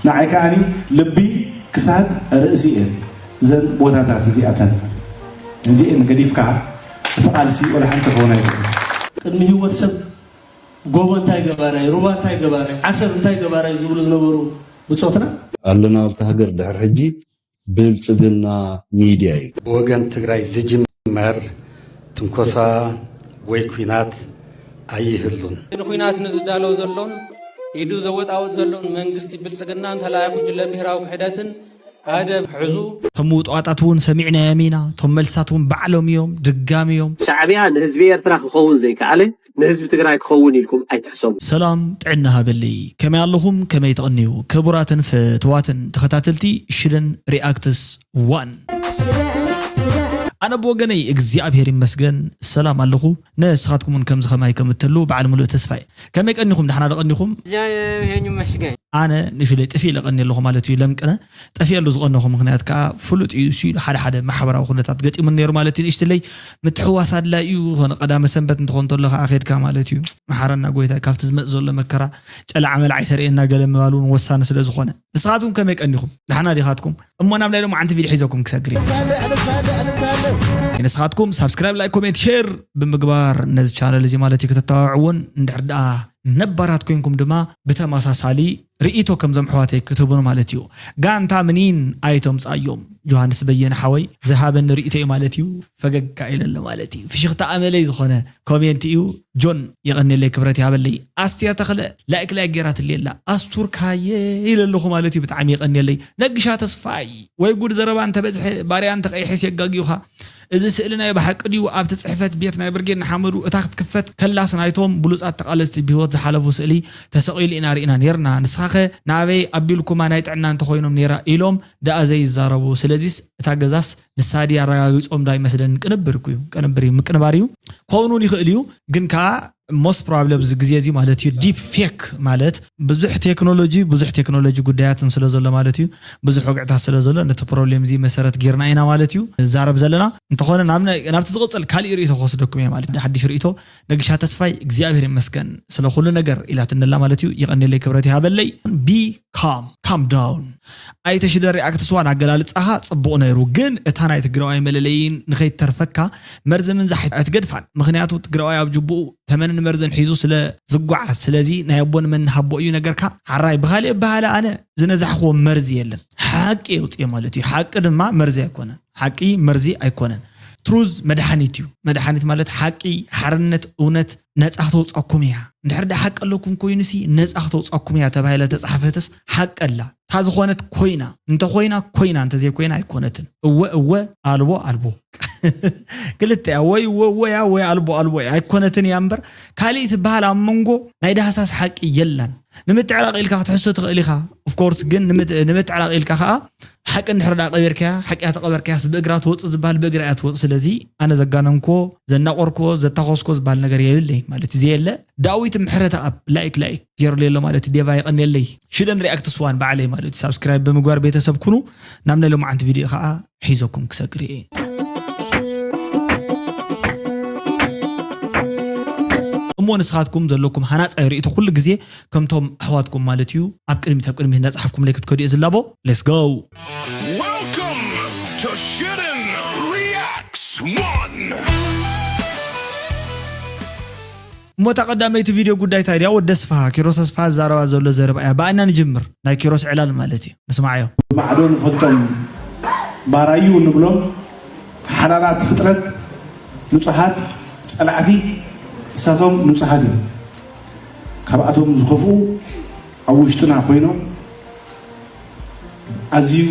ንዓይ ከኣኒ ልቢ፣ ክሳድ፣ ርእሲ እየን እዘን ቦታታት እዚኣተን። እዚኤን ገዲፍካ እቲ ቃልሲ ወላ ሓንቲ ክኸውን ኣይክእልን። ቅድሚ ህይወት ሰብ ጎቦ እንታይ ገባራይ፣ ሩባ እንታይ ገባራይ፣ ዓሰብ እንታይ ገባራይ ዝብሉ ዝነበሩ ብጾትና። ኣለና ኣብታ ሃገር ድሕሪ ሕጂ ብልጽግና ሚድያ እዩ። ብወገን ትግራይ ዝጅመር ትንኮሳ ወይ ኲናት ኣይህሉን። ንኹናት ንዝዳለው ዘሎን ኢዱ ዘወጣውጥ ዘሎን መንግስቲ ብልጽግናን ተላኣኪ ጉጅለ ብሄራዊ ክሕደትን ኣደብ ሕዙ። እቶም ምውጥዋጣት እውን ሰሚዕናዮም ኢና። እቶም መልስታት እውን ባዕሎም እዮም፣ ድጋሚ እዮም። ሻዕብያ ንህዝቢ ኤርትራ ክኸውን ዘይከኣለ ንህዝቢ ትግራይ ክኸውን ኢልኩም ኣይትሕሰቡ። ሰላም ጥዕና ሃበለይ። ከመይ ኣለኹም? ከመይ ተቐንዩ? ክቡራትን ፍትዋትን ተኸታተልቲ ሽደን ሪኣክትስ ዋን። ኣነ ብወገነይ እግዚኣብሔር ይመስገን ሰላም ኣለኹ። ንስኻትኩም እውን ከምዚ ከማይ ከም እትህልዉ በዓል ሙሉእ ተስፋ እየ። ከመይ ቀኒኹም? ደሕና ዶ ቀኒኹም? እግዚኣብሔር ይመስገን። ኣነ ንእሽተይ ጥፍእ ኢለ ቀንየ ኣለኹ ማለት እዩ። ለምቅነ ጠፊኤሉ ዝቐነኹ ምኽንያት ከኣ ፍሉጥ እዩ። እሱ ኢሉ ሓደ ሓደ ማሕበራዊ ኩነታት ገጢሙኒ ነይሩ ማለት እዩ። ንእሽትለይ ምትሕውዋስ ኣድላይ እዩ። ዝኾነ ቀዳመ ሰንበት እንትኾን እንተሎ ከኣ ኬድካ ማለት እዩ። መሓረና ጎይታይ፣ ካብቲ ዝመጽእ ዘሎ መከራ ጨላዓ መላዓ ኣይተርእየና ገለ ምባል እውን ወሳኒ ስለ ዝኾነ። ንስኻትኩም ከመይ ቀኒኹም? ደሕና ዲኻትኩም? እሞ ናብ ናይ ሎማዓንቲ ቪድዮ ሒዘኩም ክሰግር እየ። ንስኻትኩም ሳብስክራይብ፣ ላይክ፣ ኮሜንት፣ ሼር ብምግባር ነዚ ቻነል እዚ ማለት እዩ ከተተባብዕዎን፣ እንድሕር ደኣ ነባራት ኮይንኩም ድማ ብተመሳሳሊ ርእይቶ ከምዞም ኣሕዋተይ ክትህቡን ማለት እዩ። ጋንታ ምኒን ኣይተምጻዮም። ዮሃንስ በየነ ሓወይ ዝሃበኒ ርእይቶ እዩ ማለት እዩ። ፈገግ ኢለ ኣሎ ማለት እዩ። ፍሽኽታ ኣመለይ ዝኾነ ኮሜንት እዩ። ጆን የቐንየለይ፣ ክብረት ይሃበለይ። ኣስትያ ተኽለ ላይክ ላይክ ጌራትለይ ኣላ። ኣስቱርካየ ኢለ ኣለኹ ማለት እዩ። ብጣዕሚ የቐንየለይ። ነግሻ ተስፋይ ወይ ጉድ፣ ዘረባ እንተበዝሐ ባርያ እንተቐይሐስ የጋግዩኻ። እዚ ስእሊ ናይ ብሓቂ ድዩ ኣብቲ ጽሕፈት ቤት ናይ ብርጌድ ንሓመዱ እታ ክትክፈት ከላስ ናይቶም ብሉጻት ተቓለስቲ ብህይወት ዝሓለፉ ስእሊ ተሰቒሉ ኢና ርኢና ኔርና። ንስኻኸ ናበይ ኣቢልኩማ ናይ ጥዕና እንተኾይኖም ኔራ ኢሎም ደኣ ዘይዛረቡ። ስለዚስ እታ ገዛስ ንሳ ድያ ኣረጋጊጾም ዶ ኣይመስለንን። ቅንብር እኮ እዩ፣ ቅንብር እዩ፣ ምቅንባር እዩ። ከውኑን ይኽእል እዩ፣ ግን ከኣ most probably ኣብዚ ግዜ እዚ ማለት እዩ ዲፕ ፌክ ማለት ብዙሕ ቴክኖሎጂ፣ ብዙሕ ቴክኖሎጂ ጉዳያትን ስለ ዘሎ ማለት እዩ፣ ብዙሕ ወግዕታት ስለ ዘሎ ነቲ ፕሮብሌም እዚ መሰረት ጌርና ኢና ማለት እዩ ንዛረብ ዘለና። እንተኾነ ናብ ናይ-፣ ናብቲ ዝቕጽል ካሊእ ርእይቶ ክወስደኩም እየ ማለት እዩ። ሓድሽ ርእይቶ ነግሻ ተስፋይ እግዚኣብሔር ይመስገን ስለ ኩሉ ነገር ኢላትኒ ኣላ ማለት እዩ። ይቐንየለይ፣ ክብረት ይሃበለይ። ቢ ካም፣ ካም ዳውን። ኣይተ ሽደ ሪኣክትስ ዋን ኣገላልጻኻ ጽቡቕ ነይሩ፣ ግን እታ ናይ ትግራዋይ መለለይን ንኸይትተርፈካ መርዚ ምንዛሕ ኣይትገድፋን። ምኽንያቱ ትግራዋይ ኣብ ጅቡኡ ተመንን መርዝን ሒዙ ስለ ዝጓዓዝ፣ ስለዚ ናይ ኣቦን መን ሃቦ እዩ ነገርካ። ሓራይ ብኻልእ ኣበሃህላ ኣነ ዝነዛሕክዎ መርዚ የለን። ሓቂ የውጽእ ማለት እዩ። ሓቂ ድማ መርዚ ኣይኮነን። ሓቂ መርዚ ኣይኮነን። ትሩዝ መድሓኒት እዩ። መድሓኒት ማለት ሓቂ፣ ሓርነት፣ እውነት ነጻ ክተውጻኩም እያ። እንድሕር ደኣ ሓቂ ኣለኩም ኮይኑሲ ነጻ ክተውጻኩም እያ ተባሂላ ተጻሕፈትስ ሓቂ ኣላ። እታ ዝኾነት ኮይና፣ እንተኾይና ኮይና፣ እንተዘይኮይና ኣይኮነትን። እወ እወ፣ ኣልቦ ኣልቦ። ክልተ እያ፣ ወይ እወ እወ እያ፣ ወይ ኣልቦ ኣልቦ እያ። ኣይኮነትን እያ እምበር፣ ካሊእ ትበሃል ኣብ መንጎ ናይ ዳህሳስ ሓቂ የላን። ንምትዕራቕ ኢልካ ክትሕሶ ትኽእል ኢኻ። ኦፍ ኮርስ ግን ንምት-፣ ንምትዕራቕ ኢልካ ከኣ ሓቂ እንድሕር ደኣ ቀቢርካያ፣ ሓቂ እያ ተቐበርካያስ ብእግራ ትወጽእ ዝበሃል ብእግራ እያ ትወጽእ። ስለዚ ኣነ ዘጋነንክዎ፣ ዘናቆርክዎ፣ ዘታኾስክዎ ዝበሃል ነገር የብለይ ማለት እዩ። ዘየለ ዳዊት ምሕረተኣብ ላይክ ላይክ ገይሩለይ ኣሎ ማለት እዩ። ዴቫ የቐንየለይ። ሽደን ሪኣክትስ ዋን ባዕለይ ማለት እዩ። ሳብስክራይብ ብምግባር ቤተሰብ ኩኑ። ናብ ናይ ሎማዓንቲ ቪድዮ ከኣ ሒዘኩም ክሰግር እየ። እሞ ንስኻትኩም ዘለኩም ሃናጻይ ርእይቶ ኩሉ ግዜ ከምቶም ኣሕዋትኩም ማለት እዩ ኣብ ቅድሚት ኣብ ቅድሚት እናጸሓፍኩምለይ ክትከዱ እየ ዝላቦ። Let's go። Welcome to Shootin' Reacts One። እሞ እታ ቀዳመይቲ ቪድዮ ጉዳይ እንታይ ድያ? ወዲ ኣስፍሃ፣ ኪሮስ ኣስፍሃ ዝዛረባ ዘሎ ዘረባ እያ። ብኣና ንጅምር፣ ናይ ኪሮስ ዕላል ማለት እዩ። ንስማዓዮ። ማዕዶ ንፈልጦም ባራዩ ንብሎም ሓላላት ፍጥረት፣ ንጹሃት ጸላእቲ፣ ንሳቶም ንጹሃት እዮም። ካብኣቶም ዝኸፍኡ ኣብ ውሽጥና ኮይኖም ኣዝዩ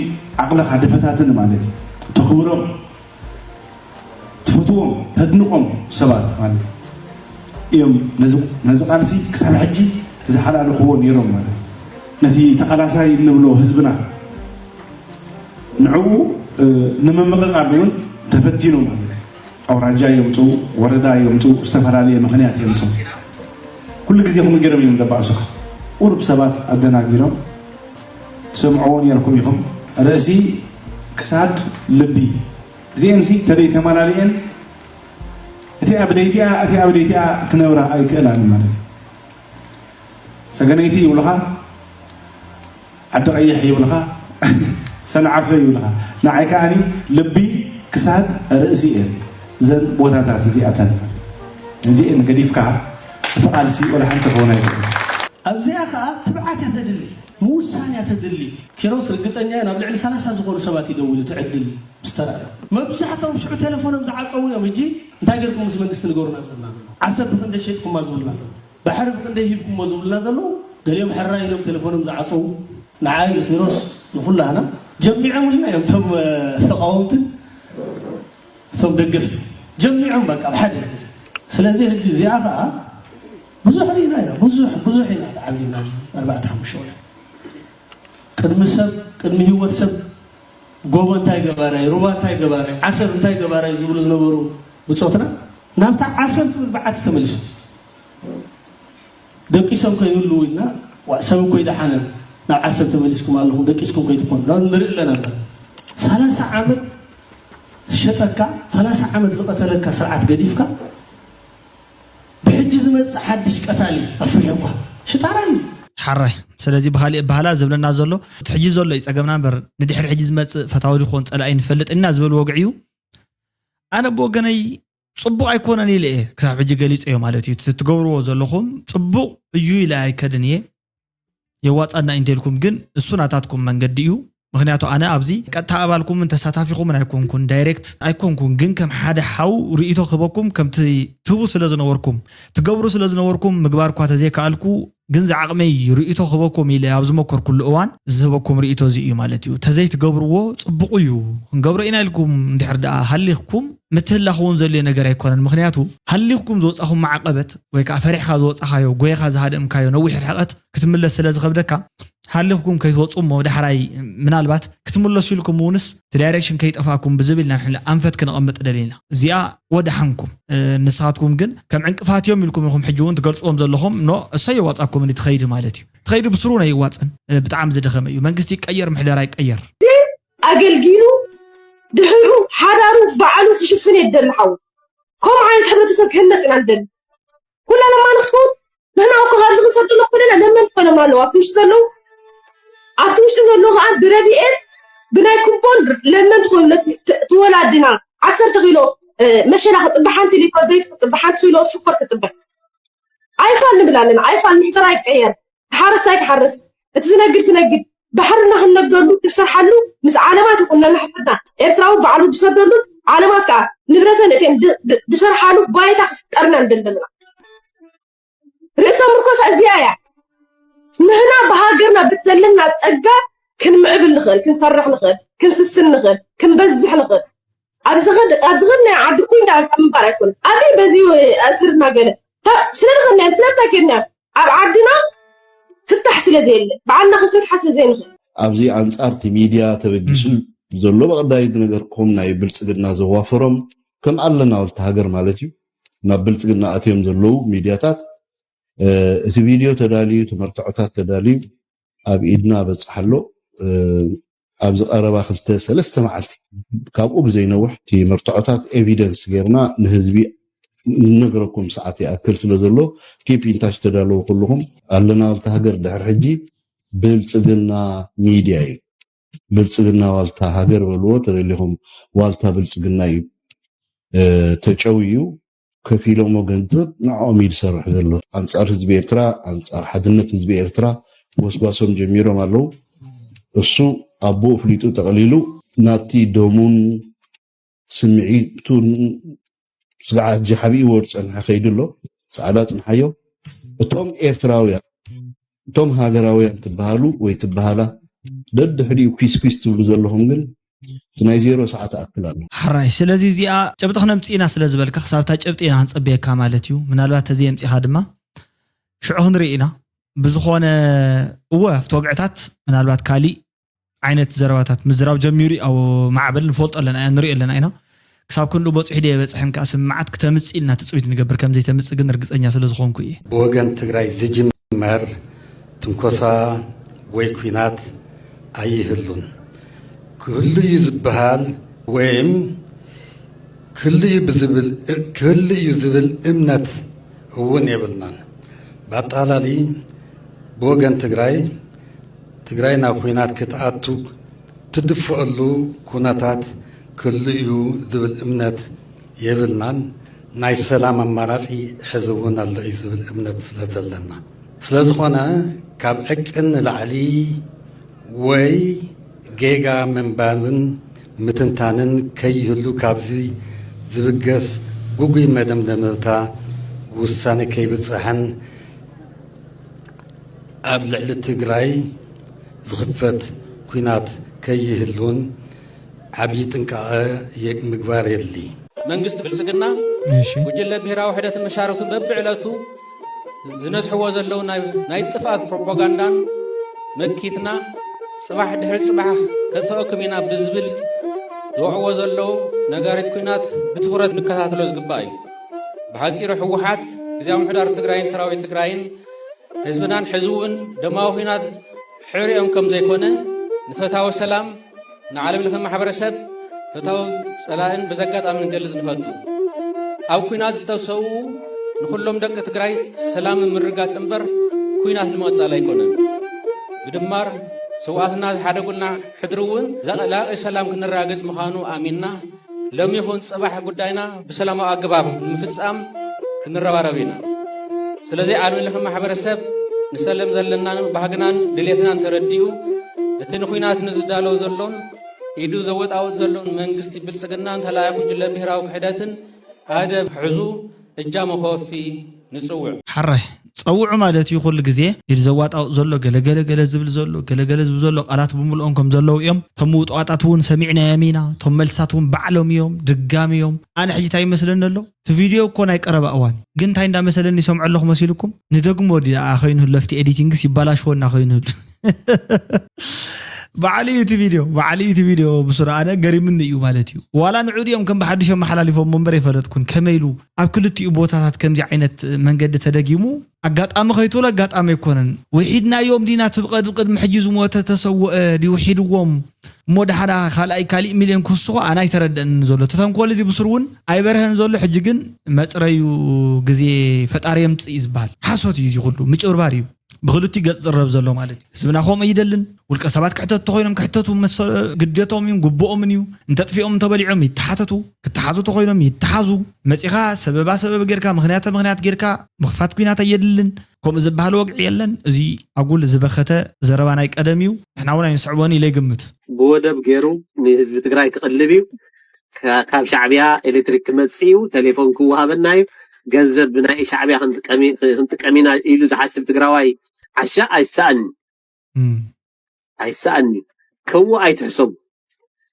ዓቕልኻ ድፈታትን ማለት እዩ። ተኽብሮም፣ ትፈትዎም፣ ተድንቖም ሰባት ማለት እዮም። ነዚ፣ ነዚ ቃልሲ ክሳብ ሕጂ ዝሓላለኽዎ ነይሮም ማለት እዩ። ነቲ ተቓላሳይ እንብሎ ህዝብና ንዕኡ፣ እ፣ ንምምቕቓል እውን ተፈቲኖም ማለት እዩ። ኣውራጃ የምፅኡ፣ ወረዳ የምፅኡ፣ ዝተፈላለየ ምኽንያት የምፅኡ። ኩሉ ግዜ ከምኡ ገይሮም እዮም ዘባእሱኻ። ቁሩብ ሰባት ኣደናጊሮም ትሰምዕዎ ነይርኩም ኢኹም። ርእሲ ክሳድ ልቢ። እዚኤንሲ ተደይ ተመላሊኤን እቲኣ ብደይቲኣ፣ እቲኣ ብደይቲኣ ክነብራ ኣይክእላን ማለት እዩ። ሰገነይቲ ይብሉኻ፣ ዓዲ ቀይሕ ይብልኻ፣ ሰንዓፈ ይብልኻ። ንዓይ ከኣኒ ልቢ ክሳድ ርእሲ እየን እዘን ቦታታት እዚኣተን። እዚአን ገዲፍካ እቲ ቃልሲ ወላ ሓንቲ ክኾን ኣይክእልን። ኣብዚኣ ከዓ ትብዓት እያ ተድሊ፣ ምውሳን እያ ተድሊ። ኪሮስ ርግፀኛ እየ፣ ናብ ልዕሊ ሰላሳ ዝኾኑ ሰባት ይደውል እቲ ዕድል ምስ ተረኣዮ። መብዛሕትኦም ሽዑ ቴሌፎኖም ዝዓፀዉ እዮም። ሕጂ እንታይ ጌርኩም ምስ መንግስቲ ንገሩና ዝብሉና ዘለዉ፣ ዓሰብ ብክንደይ ሸጥኩማ ዝብሉና ዘለዉ፣ ባሕሪ ብክንደይ ሂብኩሞ ዝብሉና ዘለዉ፣ ገሊኦም ሕራይ ኢሎም ቴሌፎኖም ዝዓፀዉ። ንዓይ ንኪሮስ ንኩላና ጀሚዖምልና እዮም እቶም ተቃወምትን እቶም ደገፍቲ ጀሚዖም በቃ ብሓደ ግዜ። ስለዚ ሕጂ እዚኣ ከዓ ብዙሕ ርኢና ኢና፣ ብዙሕ ብዙሕ ኢና ተዓዚብና ኣብዚ ኣርባዕተ ሓሙሽተ ወርሒ። ቅድሚ ሰብ ቅድሚ ህይወት ሰብ ጎቦ እንታይ ገባራይ፣ ሩባ እንታይ ገባራይ፣ ዓሰብ እንታይ ገባራይ ዝብሉ ዝነበሩ ብጾትና ናብታ ዓሰብ ትብል በዓቲ ተመሊሶም። ደቂሶም ከይህልዉ ኢልና፣ ዋ፣ ሰብ እኮ ይደሓነን፣ ናብ ዓሰብ ተመሊስኩም ኣለኹም፣ ደቂስኩም ከይትኾኑ፣ ና ንርኢ ኣለና እምበር። ሰላሳ ዓመት ዝሸጠካ፣ ሰላሳ ዓመት ዝቐተለካ ስርዓት ገዲፍካ፣ ብሕጂ ዝመጽእ ሓድሽ ቀታሊ ኣፍርሕኳ። ሽጣራ እዩ። ሓራይ። ስለዚ ብኻሊእ ኣበሃህላ ዝብለና ዘሎ፣ እቲ ሕጂ ዘሎ እዩ ጸገምና እምበር፣ ንድሕሪ ሕጂ ዝመጽእ ፈታዊ ድኾን ጸላኢ ንፈልጥ ኢና ዝብል ወግዒ እዩ። ኣነ ብወገነይ ጽቡቕ ኣይኮነን ኢለ እየ ክሳብ ሕጂ ገሊጸዮ ማለት እዩ። እቲ ትገብርዎ ዘለኹም ጽቡቕ እዩ ኢለ ኣይከድን እየ። የዋጻና እንተልኩም ግን እሱ ናታትኩም መንገዲ እዩ። ምኽንያቱ ኣነ ኣብዚ ቀጥታ ኣባልኩምን ተሳታፊኹምን ኣይኮንኩን፣ ዳይሬክት ኣይኮንኩን፣ ግን ከም ሓደ ሓው ርእይቶ ክህበኩም ከምቲ ትህቡ ስለ ዝነበርኩም፣ ትገብሩ ስለ ዝነበርኩም ምግባር እኳ ተዘይከኣልኩ፣ ግን ዝዓቕመይ ርእይቶ ክህበኩም ኢለ ኣብ ዝመከርኩሉ እዋን ዝህበኩም ርእይቶ እዚ እዩ ማለት እዩ። ተዘይትገብርዎ ጽቡቕ እዩ፣ ክንገብሮ ኢና ኢልኩም እንድሕር ደኣ ሃሊኽኩም፣ ምትህላኽ እውን ዘድልዮ ነገር ኣይኮነን። ምኽንያቱ ሃሊኽኩም ዝወጻኹም ማዕቐበት ወይ ከዓ ፈሪሕኻ ዝወጻኻዮ፣ ጎይኻ ዝሃደምካዮ ነዊሕ ርሕቐት ክትምለስ ስለ ዝኸብደካ፣ ሃሊኽኩም ከይትወጹ እሞ ዳሕራይ ምናልባት ክትምለሱ ኢልኩም እውንስ እቲ ዳይሬክሽን ከይጠፋእኩም ብዝብል ኢና ንሕና ኣንፈት ክነቐምጥ ደሊና። እዚኣ ወደሓንኩም። እ፣ ንስኻትኩም ግን ከም ዕንቅፋት እዮም ኢልኩም ኢኹም ሕጂ እውን ትገልጽዎም ዘለኹም። ኖ፣ እሶ የዋጻኩም እንዲ ትኸይድ ማለት እዩ። ትኸይድ ብስሩ ነው ይዋጽን። እ፣ ብጣዕሚ ዝደኸመ እዩ። መንግስቲ ይቀየር፣ ምሕደራ ይቀየር። ኣገልጊሉ ድሕሩ ሓዳሩ ባዕሉ ክሽፍን የደሊ ሓው። ከምኡ ዓይነት ሕብረተሰብ ክህነጽ ኢና ንደሊ። ኩላ ለማኒ ክትከውን ንሕና እኮ ካብዚ ክንሰደሎም ከለና ለመንቲ ኮይኖም ኣለዉ። ኣብቲ ውሽጢ ዘለዉ፣ ኣብቲ ውሽጢ ዘለዉ ከዓ ብረድኤት ብናይ ኩቦን ለመንቲ ኮይኑ ነቲ ተ-፣ ተወላድና ዓሰርተ ኪሎ፣ እ፣ መሸላ ክጽበ፣ ሓንቲ ሊትሮ ዘይት ክጽበ፣ ሓንቲ ኪሎ ሽኮር ክጽበ። ኣይፋል ንብል ኣለና። ኣይፋል ምሕደራ ይቀየር። ሓረስታይ ክሓርስ፣ እቲ ዝነግድ ክነግድ፣ ባሕርና ክንነግደሉ ክንሰርሓሉ ምስ ዓለማት ይኹን ነናሕፍርና ኤርትራዊ ባዕሉ ዝሰደሉ ዓለማት ከዓ ንብረተን እተን ድ-፣ ድ-፣ ዝሰርሓሉ ባይታ ክፍጠርና ንደሊ ኣለና። ርእሰ ምርኮሳ እዚኣ እያ። ንሕና ብሃገርና በቲ ዘለና ጸጋ ክንምዕብል ንኽእል፣ ክንሰርሕ ንኽእል፣ ክንስስን ንኽእል፣ ክንበዝሕ ንኽእል። ኣብ ዝኸድ-፣ ኣብ ዝኸድናዮ ዓዲ ኮይንና ምንባር ኣይኮነን። ኣበይ በዚ ኣሲርና ገለ። ታ-፣ ስለ ዝኸድናዮ፣ ስለ እንታይ ከድናዮ? ኣብ ዓድና ፍታሕ ስለ ዘየለ፣ ባዕልና ክንፈትሓ ስለ ዘይንኽእል። ኣብዚ ኣንጻር እቲ ሚድያ ተበጊሱ ዘሎ ብቐዳይነት ነገር ኮም ናይ ብልጽግና ዘዋፈሮም ከም ኣለና ወልቲ ሃገር ማለት እዩ። ናብ ብልጽግና ኣትዮም ዘለዉ ሚድያታት፣ እ፣ እቲ ቪድዮ ተዳልዩ፣ እቲ መርትዖታት ተዳልዩ፣ ኣብ ኢድና በጽሕ ኣሎ። እ፣ ኣብዚ ቀረባ ክልተ ሰለስተ መዓልቲ ካብኡ ብዘይነውሕ እቲ መርትዖታት ኤቪደንስ ጌርና ንህዝቢ ንነግረኩም ሰዓት ይኣክል ስለ ዘሎ ኪፕ ኢንታች ተዳለዉ ኩልኹም። ኣለና ዋልታ ሃገር ድሕሪ ሕጂ ብልጽግና ሚድያ እዩ። ብልጽግና ዋልታ ሃገር በልዎ ተደሊኹም ዋልታ ብልጽግና እዩ። እ፣ ተጨውዩ ከፊሎሞ ገንዘብ ንዕኦም እዩ ዝሰርሕ ዘሎ። ኣንጻር ህዝቢ ኤርትራ፣ ኣንጻር ሓድነት ህዝቢ ኤርትራ ጎስጓሶም ጀሚሮም ኣለዉ። እሱ ኣቦኡ ፍሊጡ ጠቕሊሉ ናብቲ ደሙን ስምዒቱን ስግዓ ሕጂ ሓቢእዎ ዝጸንሐ ከይዱ ኣሎ። ጻዕዳ ጽንሓዮ። እቶም ኤርትራውያን፣ እቶም ሃገራውያን ትበሃሉ ወይ ትበሃላ ደድሕሪኡ ኲስኲስ ትብሉ ዘለኹም ግን እቲ ናይ ዜሮ ሰዓት ኣክል ኣሎ። ሓራይ፣ ስለዚ እዚኣ ጭብጢ ክነምጽእ ኢና ስለ ዝበልካ፣ ክሳብ እታ ጭብጢ ኢና ክንጸበየካ ማለት እዩ። ምናልባት ተዘይ ኣምጺኻ ድማ ሽዑ ክንርኢ ኢና። ብዝኾነ፣ እወ፣ ኣብቲ ወግዕታት ምናልባት ካሊእ ዓይነት ዘረባታት ምዝራብ ጀሚሩ እዩ። ኣብ ማዕበል ንፈልጦ ኣለና ኢና፣ ንሪኦ ኣለና ኢና። ክሳብ ክንድኡ በጺሑ ድየ በጽሕን ከኣ ስምዓት ክተምጽእ ኢልና ትጽቢት ንገብር፣ ከም ዘይተምጽእ ግን ርግጸኛ ስለ ዝኾንኩ እየ። ብወገን ትግራይ ዝጅመር ትንኮሳ ወይ ኲናት ኣይህሉን። ክህሉ እዩ ዝበሃል ወይም ክህሉ እዩ ብዝብል፣ ክህሉ እዩ ዝብል እምነት እውን የብልናን። ብኣጠቓላሊ ብወገን ትግራይ ትግራይ ናብ ኹናት ክትኣቱ ትድፍአሉ ኩነታት ክህሉ እዩ ዝብል እምነት የብልናን። ናይ ሰላም ኣማራፂ ሕዚ እውን ኣሎ እዩ ዝብል እምነት ስለ ዘለና፣ ስለ ዝኾነ ካብ ዕቅን ንላዕሊ ወይ ጌጋ ምንባብን ምትንታንን ከይህሉ፣ ካብዚ ዝብገስ ግጉይ መደምደምታ ውሳነ ከይብፅሐን ኣብ ልዕሊ ትግራይ ዝኽፈት ኲናት ከይህሉን ዓብዪ ጥንቃቐ የ- ምግባር የድሊ። መንግስቲ ብልጽግና እሺ ጉጅለ ብሔራዊ ውሕደትን መሻርክቱን በብዕለቱ ዝነዝሕዎ ዘለዉ ናይ ናይ ጥፍኣት ፕሮፓጋንዳን መኪትና ጽባሕ ድሕሪ ጽባሕ ከጥፍኣኩም ኢና ብዝብል ዘውዕዎ ዘለዉ ነጋሪት ኲናት ብትኹረት ንከታተሎ ዝግባእ እዩ። ብሓጺሩ ህወሓት ግዝያዊ ምምሕዳር ትግራይን ሰራዊት ትግራይን ህዝብናን ሕዝብኡን ደማዊ ኲናት ሕርዮም ከም ዘይኮነ ንፈታዊ ሰላም ንዓለም ለኸ ማሕበረሰብ ፈታዊ ጸላእን በዚ ኣጋጣሚ ንገልጽ ንፈቱ። ኣብ ኲናት ዝተሰውኡ ንኹሎም ደቂ ትግራይ ሰላምን ምርጋጽ እምበር ኲናት ንምቕጻል ኣይኮነን። ብድማር ስውኣትና ዝሓደጉልና ሕድሪ እውን ዘላቒ ሰላም ክንረጋገጽ ምዃኑ ኣሚንና ሎም ይኹን ጽባሕ ጉዳይና ብሰላማዊ ኣገባብ ንምፍጻም ክንረባረብ ኢና። ስለዚ ዓለም ለኸ ማሕበረሰብ ንሰለም ዘለናን ባህግናን ድሌትናን ተረዲኡ እቲ ንኹናት ንዝዳለው ዘሎን ኢዱ ዘወጣውጥ ዘሎን መንግስቲ ብልጽግናን ተላኣኪ ጉጅለ ብሄራዊ ክሕደትን ኣደብ ክሕዙ እጃሞ ከወፊ ንጽውዕ። ሓራይ ጸውዑ ማለት እዩ። ኩሉ ግዜ ኢድ ዘዋጣውጥ ዘሎ ገለገለ ገለ ዝብል ዘሎ ገለገለ ዝብል ዘሎ ቃላት ብምልኦም ከም ዘለዉ እዮም። እቶም ምውጥዋጣት እውን ሰሚዕናዮም ኢና። እቶም መልስታት እውን ባዕሎም እዮም፣ ድጋሚ እዮም። ኣነ ሕጂ እንታይ ይመስለኒ ኣሎ፣ እቲ ቪድዮ እኮ ናይ ቀረባ እዋን እዩ። ግን እንታይ እንዳመሰለኒ ይሰምዖ ኣለኹ መሲልኩም? ንደግሞ ድኣ ኮይኑህሉ፣ ኣብቲ ኤዲቲንግስ ይባላሽወና ኮይኑህሉ። በዓል እዩ እቲ ቪድዮ፣ በዓል እዩ እቲ ቪድዮ። ብሱራ ኣነ ገሪምኒ እዩ ማለት እዩ። ዋላ ንዑ ድኦም ከም ብሓድሽ ኣመሓላሊፎም እምበር ኣይፈለጥኩን። ከመይ ኢሉ ኣብ ክልቲኡ ቦታታት ከምዚ ዓይነት መንገዲ ተደጊሙ? ኣጋጣሚ ከይትብሎ ኣጋጣሚ ኣይኮነን። ውሒድናዮም ዲና? እቲ ብቐድ- ብቕድሚ ሕጂ ዝሞተ ተሰወአ ድዩ ውሒድዎም? እሞ ደሓዳ ካልኣይ ካሊእ ሚልዮን ክውስኹ ኣነ ኣይተረደእንን ዘሎ። እቲ ተንኮል እዚ ብሱር እውን ኣይበርሀን ዘሎ። ሕጂ ግን መፅረዩ ግዜ ፈጣሪ የምፅእ እዩ ዝበሃል። ሓሶት እዩ እዚ ኩሉ፣ ምጭብርባር እዩ። ብክልቲኡ ገፅ ዝረብ ዘሎ ማለት እዩ። ህዝብና ከምኡ ይደልን። ውልቀ ሰባት ክሕተቱ ተኮይኖም ክሕተቱ መሰ- ግዴቶም እዩ፣ ግቡኦምን እዩ። እንተጥፊኦም እንተበሊዖም ይተሓተቱ፣ ክተሓዙ ተኮይኖም ይተሓዙ። መፂኻ ሰበባ ሰበብ ጌርካ፣ ምክንያተ ምክንያት ጌርካ ምኽፋት ኲናት ኣየድልን። ከምኡ ዝበሃል ወግዒ የለን። እዚ ኣጉል ዝበኸተ ዘረባ ናይ ቀደም እዩ። ንሕና እውን ኣይንስዕቦን ኢለ ይግምት። ብወደብ ገይሩ ንህዝቢ ትግራይ ክቕልብ እዩ። ካ- ካብ ሻዕብያ ኤሌክትሪክ ክመጽእ እዩ፣ ቴሌፎን ክወሃበና እዩ፣ ገንዘብ ብናይ ሻዕብያ ክንጥቀም ኢ- ክንጥቀም ኢና ኢሉ ዝሓስብ ትግራዋይ ዓሻ ኣይሰኣን እም፣ ኣይሰኣን እዩ። ከምኡ ኣይትሕሰቡ።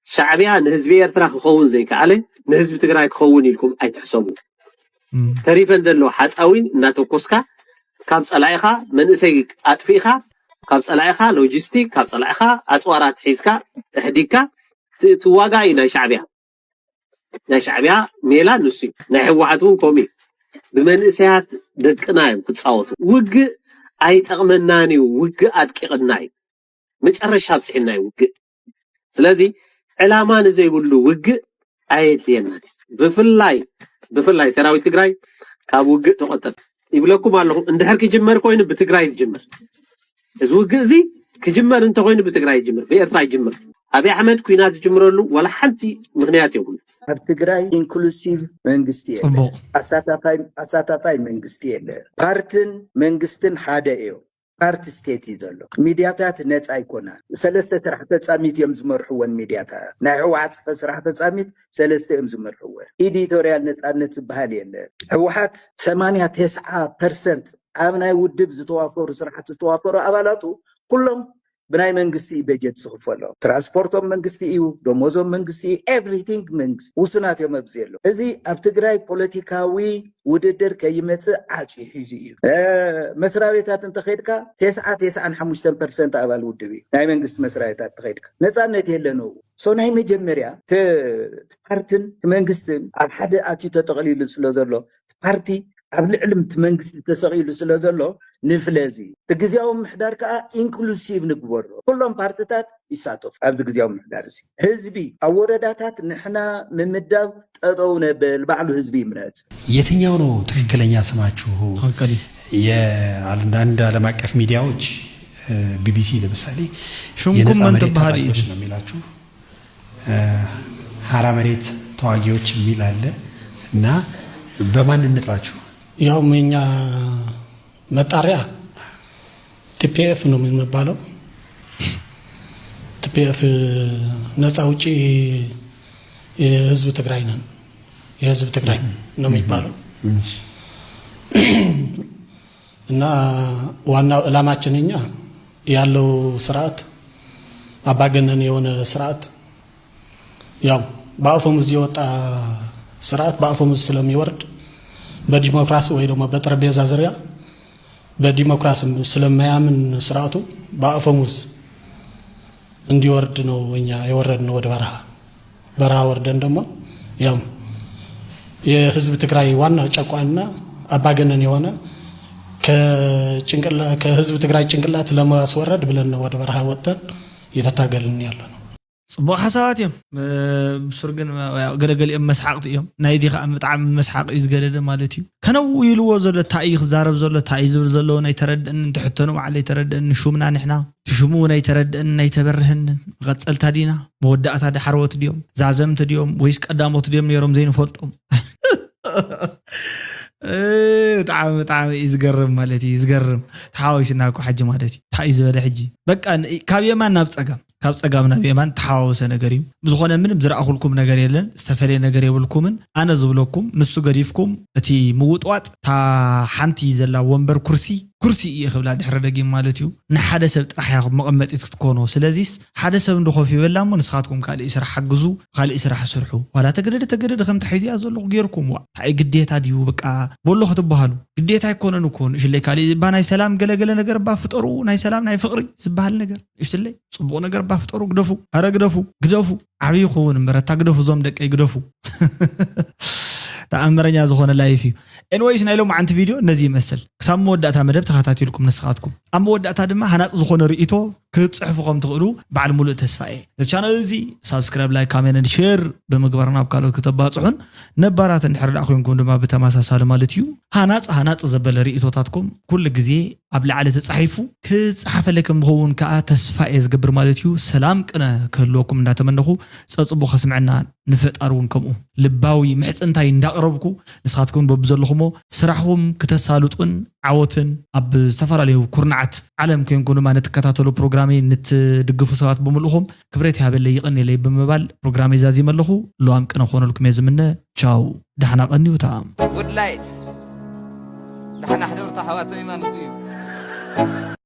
ሻዕብያ ንህዝቢ ኤርትራ ክኸውን ዘይከኣለ ንህዝቢ ትግራይ ክኸውን ኢልኩም ኣይትሕሰቡ። እም፣ ተሪፈን ዘለዋ ሓፃዊን እናተኮስካ ካብ ፀላኢኻ መንእሰይ ኣጥፊእኻ ካብ ፀላኢኻ ሎጂስቲክ ካብ ፀላኢኻ ኣፅዋራት ሒዝካ ኣሕዲግካ ት- ትዋጋ እዩ ናይ ሻዕብያ ናይ ሻዕብያ ሜላ ንሱ እዩ። ናይ ህወሓት እውን ከምኡ እዩ። ብመንእሰያት ደቅና እዮም ክፃወቱ። ውግእ ኣይጠቕመናን እዩ። ውግእ ኣድቂቕና እዩ። መጨረሻ ኣብፅሒና እዩ ውግእ። ስለዚ ዕላማ ንዘይብሉ ውግእ ኣየድልየናን እዩ። ብፍላይ ብፍላይ ሰራዊት ትግራይ ካብ ውግእ ተቆጠብ ይብለኩም ኣለኹ። እንድሕር ክጅመር ኮይኑ ብትግራይ ዝጅምር እዚ ውግእ እዚ ክጅመር እንተኮይኑ ብትግራይ ይጅምር፣ ብኤርትራ ይጅምር። ኣብይ ኣሕመድ ኩናት ዝጅምረሉ ዋላ ሓንቲ ምክንያት የብሉ። ኣብ ትግራይ ኢንክሉሲቭ መንግስቲ የለ። ጽቡቕ። ኣሳታፋይ ኣሳታፋይ መንግስቲ የለ። ፓርትን መንግስትን ሓደ እዮም። ፓርቲ ስቴት እዩ ዘሎ። ሚዲያታት ነፃ ኣይኮና። ሰለስተ ስራሕ ፈፃሚት እዮም ዝመርሕወን ሚዲያታት። ናይ ህወሓት ስፈ ስራሕ ፈፃሚት ሰለስተ እዮም ዝመርሕወን። ኤዲቶሪያል ነፃነት ዝበሃል የለ። ህወሓት ሰማንያ ተስዓ ፐርሰንት ኣብ ናይ ውድብ ዝተዋፈሩ ስራሕቲ ዝተዋፈሩ ኣባላቱ ኩሎም ብናይ መንግስቲ እዩ በጀት ዝኽፈሎም። ትራንስፖርቶም መንግስቲ እዩ፣ ደሞዞም መንግስቲ እዩ፣ ኤቭሪቲንግ መንግስቲ። ውሱናት እዮም ኣብዚ ዘለዉ። እዚ ኣብ ትግራይ ፖለቲካዊ ውድድር ከይመፅእ ዓፅዩ ሒዙ እዩ። እ፣ መስሪያ ቤታት እንተኸድካ ተስዓ ተስዓን ሓሙሽተን ፐርሰንት ኣባል ውድብ እዩ። ናይ መንግስቲ መስሪያ ቤታት እንተኸድካ ነፃነት የለን። ሶ ናይ መጀመርያ ተ- ፓርትን መንግስትን ኣብ ሓደ ኣትዩ ተጠቕሊሉ ስለ ዘሎ ፓርቲ ኣብ ልዕሊ እቲ መንግስቲ ተሰቒሉ ስለ ዘሎ ንፍለ እዚ እቲ ግዜያዊ ምሕዳር ከዓ ኢንክሉሲቭ ንግበሮ። ኩሎም ፓርትታት ይሳተፉ ኣብዚ ግዜያዊ ምሕዳር እዚ። ህዝቢ ኣብ ወረዳታት ንሕና ምምዳብ ጠጠው ነብል፣ ባዕሉ ህዝቢ ይምረፅ። የትኛው ነው ትክክለኛ ስማችሁ? ትክክል። የአንዳንድ ዓለም አቀፍ ሚዲያዎች ቢቢሲ ለምሳሌ ሽምኩም የነጻ መን መሬት ትበሃል እዩ? ታጣቂዎች ነው የሚላችሁ። ሀራ መሬት ተዋጊዎች የሚል አለ እና በማን እንጥራችሁ? ያው የኛ መጣሪያ ቲፒኤፍ ነው የምንባለው። ቲፒኤፍ ነፃ አውጪ የህዝብ ትግራይ ነን። የህዝብ ትግራይ ነው የሚባለው እና ዋናው ዕላማችን እኛ ያለው ስርዓት አባገነን የሆነ ስርዓት ያው በአፈሙዝ የወጣ ስርዓት በአፈሙዝ ስለሚወርድ በዲሞክራሲ ወይ ደግሞ በጠረጴዛ ዙሪያ በዲሞክራሲ ስለማያምን ስርዓቱ በአፈሙዝ እንዲወርድ ነው እኛ የወረድነው ወደ በረሃ። በረሃ ወርደን ደግሞ ያው የህዝብ ትግራይ ዋና ጨቋንና አባገነን የሆነ ከጭንቅላ- ከህዝብ ትግራይ ጭንቅላት ለማስወረድ ብለን ነው ወደ በረሃ ወጥተን እየተታገልን ያለ ነው። ፅቡቅ ሓሳባት እዮም። ብሱር ግን ገለገሊኦም መስሓቅቲ እዮም። ናይዚ ከዓ ብጣዕሚ መስሓቅ እዩ ዝገደደ ማለት እዩ። ከነው ኢልዎ ዘሎ እንታይ እዩ ክዛረብ ዘሎ እንታይ እዩ ዝብል ዘለዎ ናይ ተረድእን ትሕተኑ ባዕለ ይተረድእን ሹምና ንሕና ትሽሙ ናይ ተረድእን ናይ ተበርህን መቐፀልታ ዲና መወዳእታ ዳሕረዎት ድዮም ዛዘምቲ ድዮም ወይስ ቀዳሞት ድዮም ነይሮም ዘይንፈልጦም? ብጣዕሚ ብጣዕሚ እዩ ዝገርም ማለት እዩ ዝገርም። ተሓዋዊስና እኮ ሓጂ ማለት እዩ እንታይ እዩ ዝበለ ሕጂ? በቃ ካብ የማን ናብ ፀጋም ካብ ፀጋም ናብ የማን ተሓዋወሰ ነገር እዩ። ብዝኾነ ምንም ዝረኣኹልኩም ነገር የለን። ዝተፈለየ ነገር የብልኩምን። ኣነ ዝብለኩም ንሱ ገዲፍኩም እቲ ምውጥዋጥ እታ ሓንቲ ዘላ ወንበር ኩርሲ ኩርሲ እየ ክብላ ድሕሪ ደጊም ማለት እዩ። ንሓደ ሰብ ጥራሕ እያ መቐመጢት ክትኮኖ። ስለዚስ ሓደ ሰብ እንዶ ኮፍ ይበላ እሞ ንስኻትኩም ካልእ ስራሕ ሓግዙ፣ ካልእ ስራሕ ስርሑ። ዋላ ተገደደ ተገደደ ከም ተሒዝያ ዘለኹ ጌርኩም ዋ እንታይ ግዴታ ድዩ በቃ ቦሎ ክትበሃሉ ግዴታ ኣይኮነን እኮ። ንእሽለይ ካልእ እባ ናይ ሰላም ገለገለ ነገር እባ ፍጠሩ፣ ናይ ሰላም ናይ ፍቕሪ ዝበሃል ነገር ንእሽትለይ ፅቡቕ ነገር እባ ፍጠሩ። ግደፉ፣ ኣረ ግደፉ፣ ግደፉ። ዓብዪ ክውን እምበር ኣታ ግደፉ፣ እዞም ደቀይ ግደፉ። ተኣምረኛ ዝኾነ ላይፍ እዩ። ኤንወይስ ናይ ሎማዓንቲ ቪድዮ ነዚ ይመስል። ክሳብ መወዳእታ መደብ ተኸታቲልኩም ንስኻትኩም ኣብ መወዳእታ ድማ ሃናፂ ዝኾነ ርእይቶ ክትፅሕፉ ከም ትኽእሉ በዓል ሙሉእ ተስፋ እየ። እዚ ቻነል እዚ ሳብስክራይብ ላይክ ካሜንት ሼር ብምግባር ናብ ካልኦት ክተባፅሑን ነባራት እንድሕር ደኣ ኮይንኩም ድማ ብተመሳሳሊ ማለት እዩ ሃናፂ ሃናፂ ዘበለ ርእይቶታትኩም ኩሉ ግዜ ኣብ ላዕሊ ተፃሒፉ ክፀሓፈለይ ከም ዝኸውን ከዓ ተስፋ እየ ዝገብር ማለት እዩ። ሰላም ቅነ ክህልወኩም እንዳተመነኹ ፀፅቡ ከስምዐና ንፈጣሪ እውን ከምኡ ልባዊ ምሕፅንታይ እንዳቕረብኩ ንስኻትኩም በብዘለኹሞ ስራሕኹም ክተሳልጡን ዓወትን ኣብ ዝተፈላለዩ ኩርናዓት ዓለም ኮይንኩም ድማ ንትከታተሉ ፕሮግራመይ ንትድግፉ ሰባት ብምልእኹም ክብረት ይሃበለይ ይቐንየለይ ብምባል ፕሮግራመይ ዛዚመ ኣለኹ። ልዋም ቅነ ክኾነልኩም እየ ዝምነ። ቻው፣ ዳሕና ቀንዩ። ተኣም ጉድ ላይት ዳሕና ሕደሩ ተሓዋተይ ማለት እዩ።